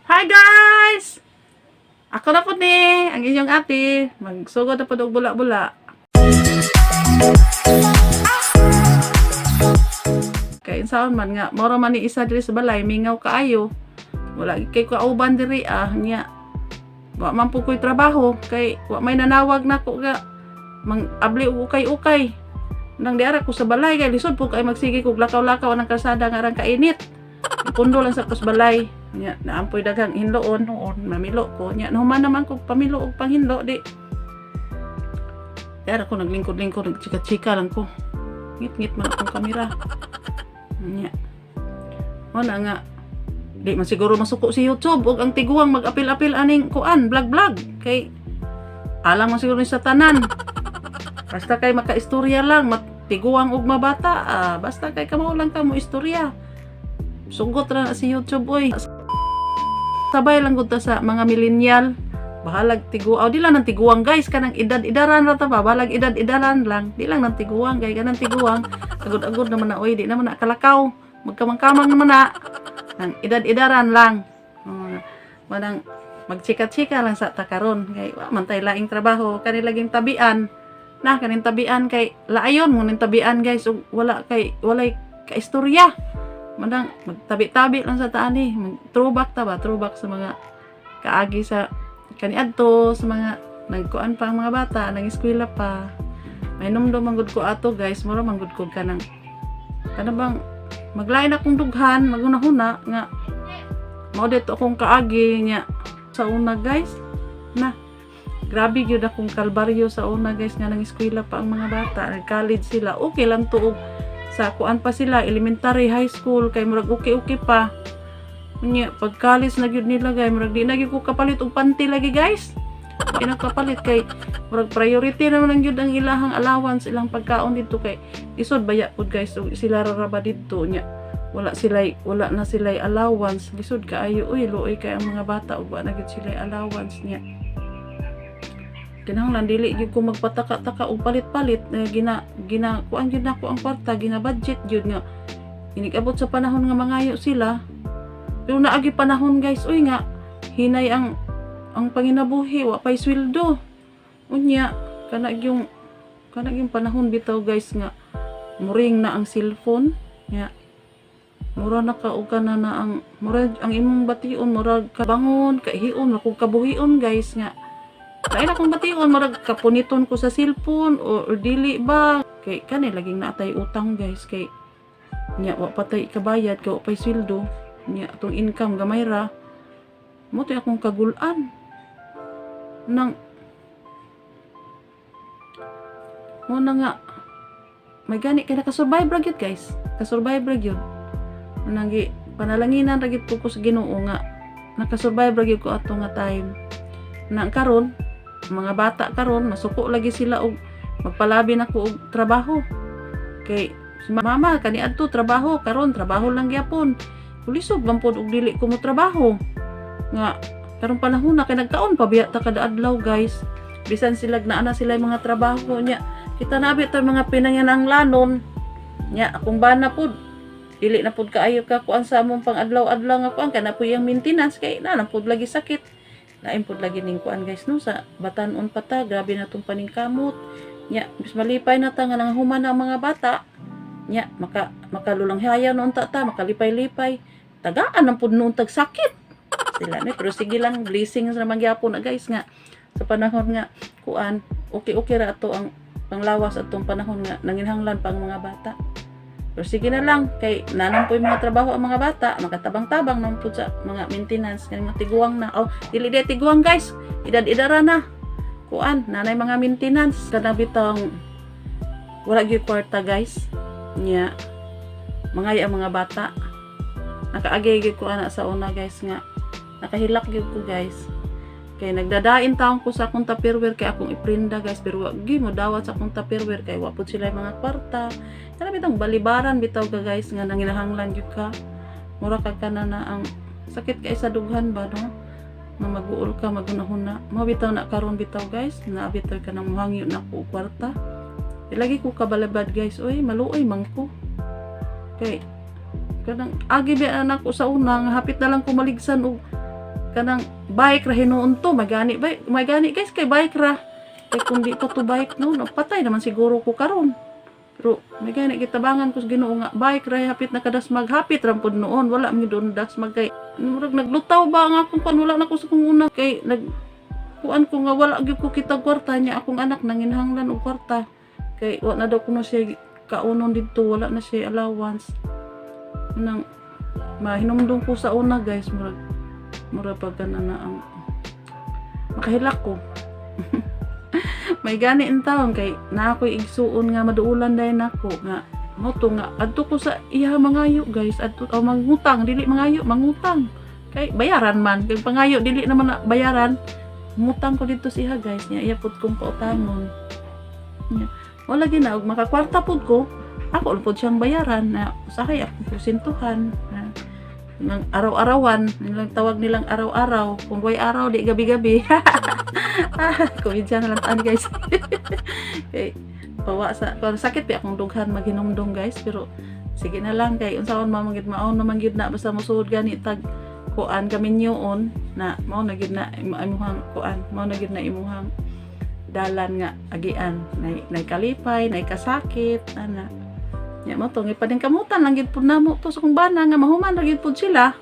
Hi, guys! Ako na po ni, ang inyong ate. Magsugod na po og bula-bula. Kay insaon man nga, mora man ni isa diri sa balay, mingaw kaayo. Wala kay kauban diri ah, nya. Wa man po ko'y trabaho kay wa may nanawag nako nga mang abli og ukay-ukay. Nang diara ko sa balay kay lisod po kay magsige kog lakaw-lakaw ang kalsada nga arang kainit. Pundo lang sa kus balay. Nya naampoy daghang hinloon noon, mamilo ko. Nya nahuman naman ko pamilo og panghinlo di. Diara ko naglingkod-lingkod, nagchika-chika lang ko. Ngit-ngit man akong kamera. Nya. Mo na nga di man siguro masuko si YouTube ug ang tiguang mag-apil-apil aning kuan, vlog-vlog kay alang man siguro ni sa tanan. Basta kay makaistorya lang, matiguang og mabata, ah, basta kay kamao lang ka mo istorya. Sugot ra na si YouTube oy. Sabay lang gud ta sa mga millennial. Bahalag tiguaw, di lang ng tiguang, guys, kanang edad-edaran ra ta ba, bahalag edad-edaran lang, di lang ng tiguang kay kanang tiguang agod-agod naman na oy, di naman na kalakaw, magkamang-kamang naman na. Nang edad-edaran lang. Oh, manang magchika-chika lang sa takaron kay wa man tay laing trabaho, kani laging tabian na, kaning tabian kay laayon mo ning tabian, guys, ug wala kay walay kaistorya. Manang magtabi-tabi lang sa taani, mag throwback ta ba, throwback sa mga kaagi sa kaniadto sa mga nagkuan pa ang mga bata, nang eskwela pa. May numdum man gud ko ato, guys, mura man gud ko kanang kana bang maglain akong dughan, maghuna-huna nga mao dito akong kaagi nya sa una, guys, na grabe gyud akong kalbaryo sa una, guys, nga nang eskwela pa ang mga bata. Nag college sila, okay lang tuog. Sa kuan pa sila, elementary, high school, kay murag okay-okay pa. Unya pag college na gyud nila, guys, murag di na gyud ko kapalit og panty lagi, guys. Di na kapalit kay murag priority naman ang gyud ang ilahang allowance, ilang pagkaon dito kay isod baya pud, guys, ug sila ra ba didto. Nya wala na sila allowance, lisod kaayo uy, luoy kay ang mga bata ug wa na gyud sila allowance. Nya kinahanglan dili gyud ko magpataka-taka og palit-palit, eh, gina gina kuan gyud nako ang kwarta, gina budget gyud nga inig-abot sa panahon nga mangayo sila. Pero naagi panahon, guys, uy, nga hinay ang panginabuhi, wa pay sweldo. Unya kana yung panahon bitaw, guys, nga muring na ang cellphone nya mura na ka og kana na ang mura ang imong bation, murag kabangon kahion ra kog kabuhion, guys, nga lain akong bation, murag kapuniton ko sa cellphone o or dili ba kay kani laging naatay utang, guys, kay nya wa pa tay ikabayad kay wa pay sweldo. Nya atong income gamay ra mo to akong kagulan nang mo na nga may gani kay nakasurvive ra gyud, guys, kasurvive ra gyud. Nang gi panalanginan ra gyud ko sa Ginoo nga nakasurvive ra gyud ko ato nga time. Na karon mga bata karon masuko lagi sila og magpalabi na ko og trabaho kay si mama kaniadto trabaho, karon trabaho lang gyapon. Kulisog man pod og dili ko mo trabaho nga karon panahon na kay nagkaon pa biya ta kada adlaw, guys, bisan sila naa na sila yung mga trabaho. Nya kita na ta mga pinanginahanglanon. Nya akong bana pod dili na pod kaayo ka kuan sa among pang adlaw-adlaw nga kuan, kana po yung maintenance kay na lang pod lagi sakit. Lain pod lagi ning kuan, guys, no? Sa batan-on pa ta, grabe na tong paningkamot. Nya bis malipay na ta nga nanghuman na ang mga bata, nya makalulang haya noon ta ta makalipay-lipay, tagaan ang pud noon tag sakit sila ni. Pero sige lang, blessings naman gyapon na, guys, nga sa panahon nga kuan, okay okay ra ato ang panglawas atong panahon nga nanginhanglan pa ang mga bata. Pero sige na lang kay nanan po yung mga trabaho ang mga bata, makatabang-tabang naman po sa mga maintenance kay mga tiguang na. Oh, dili di tiguang, guys, edad-edara na. Kuan nanay mga maintenance kana bitong wala gyud kwarta, guys. Nya mga ang mga bata nakaagay gyud ko ana sa una, guys, nga nakahilak gyud ko, guys, kay nagdadain taon ko sa akong Tupperware kay akong iprinda, guys, pero wa gyud mo dawat sa akong Tupperware kay wa pud sila yung mga kwarta. Kana bitong balibaran bitaw ka, guys, nga nanginahanglan gyud ka, mura ka kana na ang sakit kay sa dughan ba, no, nga maguol ka magunahuna mo bitaw na. Karon bitaw, guys, na bitaw ka nang muhangyo na ko og kwarta. Di lagi ko kabalabad, guys, oy, maluoy man ko kay kanang agi biya na nako sa una nga hapit na lang ko maligsan og Kanang bike ra hinuon to, magani bike, magani guys, kay bike ra. Kay kung di pa to bike no, napatay naman siguro ko karon. Pero may gani gitabangan ko sa Ginoo nga bike ra hapit na kadasmag, hapit ra pud noon, wala mi doon dasmag kay murag naglutaw ba ang akong kuan, wala na ko sa kong una kay nag kuan ko nga wala gyud ko kita kwarta niya. Akong anak nanginhanglan og kwarta kay wa na daw kuno siya kaunon didto, wala na siya allowance. Nang mahinumdum ko sa una guys, murag murag pag na na ang makahilak ko. May gani in taon kay na ako'y igsuon nga maduulan dayon nako nga mo to nga adto ko sa iya mangayo guys, adto o mangutang, dili mangayo, mangutang kay bayaran man, kay pangayo dili naman na bayaran. Ngutang ko dito sa iya guys, nya iya pud kong pautangon nya. Wala gina og makakwarta pud ko, ako pud siyang bayaran na usahay akong porsentuhan na ng araw-arawan nilang tawag nilang araw-araw, kung way araw di gabi-gabi. Ah, komedya na lang taan guys kay pawa sa pero sakit pa akong dughan maghinumdum guys, pero sige na lang kay unsaon man gyud, maon naman gyud na, basta mosuod gani tag kuan kaminyoon na, mao na gyud na imuhang kuan, mao na gyud na imuhang dalan nga agian, nay nay kalipay, nay kasakit ana. Nya mo to gipaningkamutan lang gyud pud namo to sa kong bana nga mahuman ra gyud pud sila.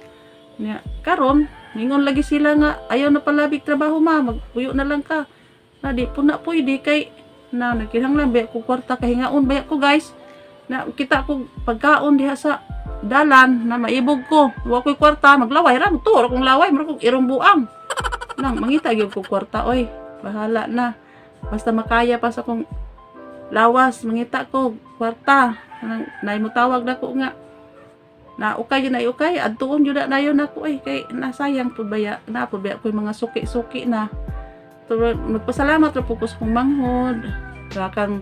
Nya karon ningon lagi sila nga ayaw na palabig trabaho ma, magpuyo na lang ka. Na di po na pwede kay na nagkinahanglan ba ko kwarta, kahingaon ba ko guys. Na kita ko pagkaon diha sa dalan na maibog ko. Wa ko'y kwarta, maglaway ra, tuor akong laway, murag kog irong buang. Nang mangita gyud ko kwarta oy. Bahala na. Basta makaya pa sa akong lawas, mangita ko kwarta. Nang nay mo tawag na ko nga na ukay yun ay ukay adtuon jud na dayon nako ay kay nasayang pud baya na pud baya ko'y mga suki-suki na. So, magpasalamat ra po ko sa kong manghod kang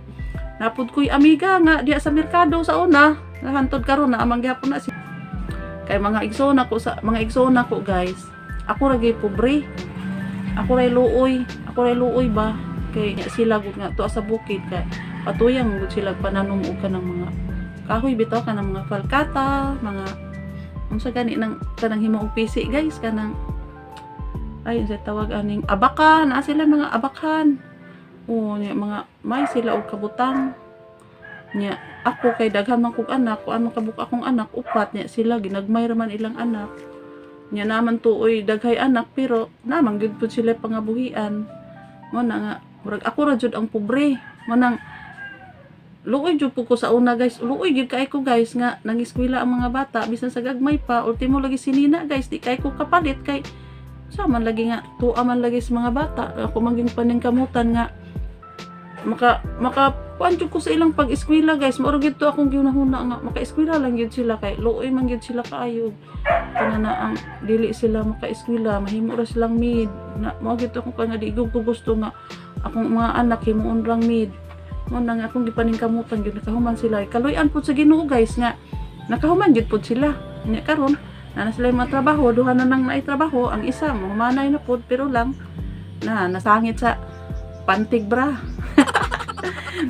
napud ko'y amiga nga diya sa merkado sa una, hantod karon na amang gihapon na si kay mga igsoon ako sa mga igsoon ako guys. Ako ra gyud pobre, ako ray luoy, ako ray luoy ba kay sila gud nga tuwa sa bukid kay patuyang gud sila pananom og kanang mga kahoy bitaw, kanang mga falcata, mga unsa gani nang kanang himo og pisi guys, kanang ay unsa tawag aning abaka na sila, mga abakan o nya mga may sila og kabutang. Nya ako kay daghan man kog anak, kuan man kabuk akong anak, upat. Nya sila ginagmay ra man ilang anak. Nya naman tuoy daghay anak pero naman gyud pud sila pangabuhian. Mo na nga murag ako ra jud ang pobre. Mo nang luoy jud po ko sa una guys, luoy gyud kay ko guys nga nangiskwela ang mga bata bisan sa gagmay pa. Ultimo lagi sinina guys, di kay ko kapalit kay sa man lagi nga tuwa man lagi sa mga bata. Ako man gyud paningkamutan nga maka maka kuan jud ko sa ilang pag-eskwela guys. Mao ra gyud to akong gihunahuna nga maka-eskwela lang gyud sila kay luoy man gyud sila kaayo kana na ang dili sila maka-eskwela, mahimo ra silang maid na. Mao gyud to akong kuan nga di gyud ko gusto nga akong mga anak himuon rang maid. Mo na nga akong gipaningkamutan gyud nakahuman sila. Kaluy-an pud sa Ginoo guys nga nakahuman gyud pud sila. Nya karon na na sila yung mga trabaho, duha na nang naay trabaho, ang isa mohumanay na pud pero lang na nasangit sa pantig bra.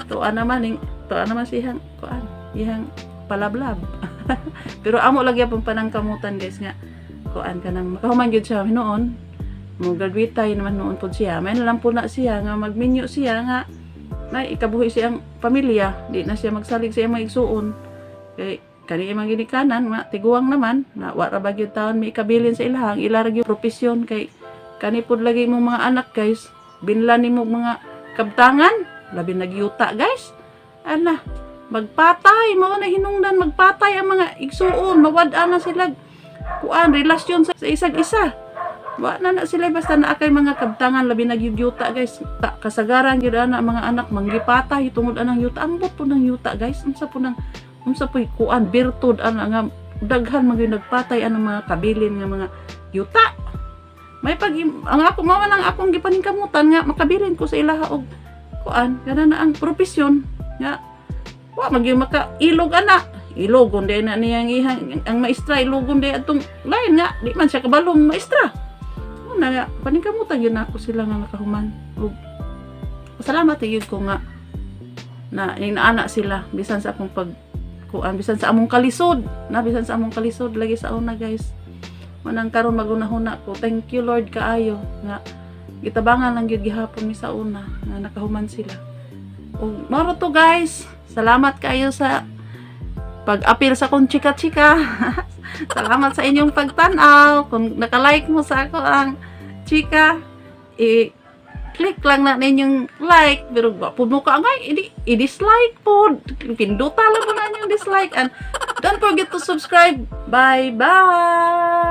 Tuwa naman ning tuwa naman siyang kuan, iyang palablab. Pero amo lagi pong panangkamutan guys nga kuan kanang makahuman gyud siya noon. Mo graduate tayo naman noon pud siya. May na lang po na siya nga magminyo siya nga na ikabuhi siyang pamilya, di na siya magsalig sa iyang mga igsuon. Kay kani imong ginikanan nga tiguang naman na wa ra ba gyud taon may ikabilin sa ilahang ila ra gyud propesyon kay kani pud lagi imong mga anak guys, binlan nimo mga kabtangan, labi nagyuta guys. Ana, magpatay mao na hinungdan, magpatay ang mga igsuon, mawad-an na sila kuan relasyon sa isag isa. Wa na na sila basta naa kay mga kabtangan, labi nagyuta guys. Ta, kasagaran gyud ana mga anak manggipatay tungod anang yuta. Ambot po ng yuta guys. Unsa po nang unsa po kuan birtud ana nga daghan man gyud nagpatay anang mga kabilin nga mga yuta. May pag ang ako mao man ang akong gipaningkamutan nga makabilin ko sa ilaha og kuan kana na ang propesyon nga wa magyud maka ilog ana, ilogon day na niyang ihang ang maestra, ilogon day atong lain nga di man siya kabalong maestra. Mo na nga paningkamutan gyud nako sila nga nakahuman ug pasalamat gyud ko nga na inaana sila bisan sa akong pag kuan, bisan sa among kalisod na, bisan sa among kalisod lagi sa una guys. Manang karon magunahuna ko, thank you, Lord, kaayo nga gitabangan lang gyud gihapon mi sa una nga nakahuman sila. Ug mao ra to, guys. Salamat kaayo sa pag-apil sa akong chika-chika. Salamat sa inyong pagtan-aw. Kung naka-like mo sa ako ang chika, i-click lang na ninyong like. Pero wa po mo ka ngay, i-dislike po. Pinduta lang po na inyong dislike. And don't forget to subscribe. Bye-bye!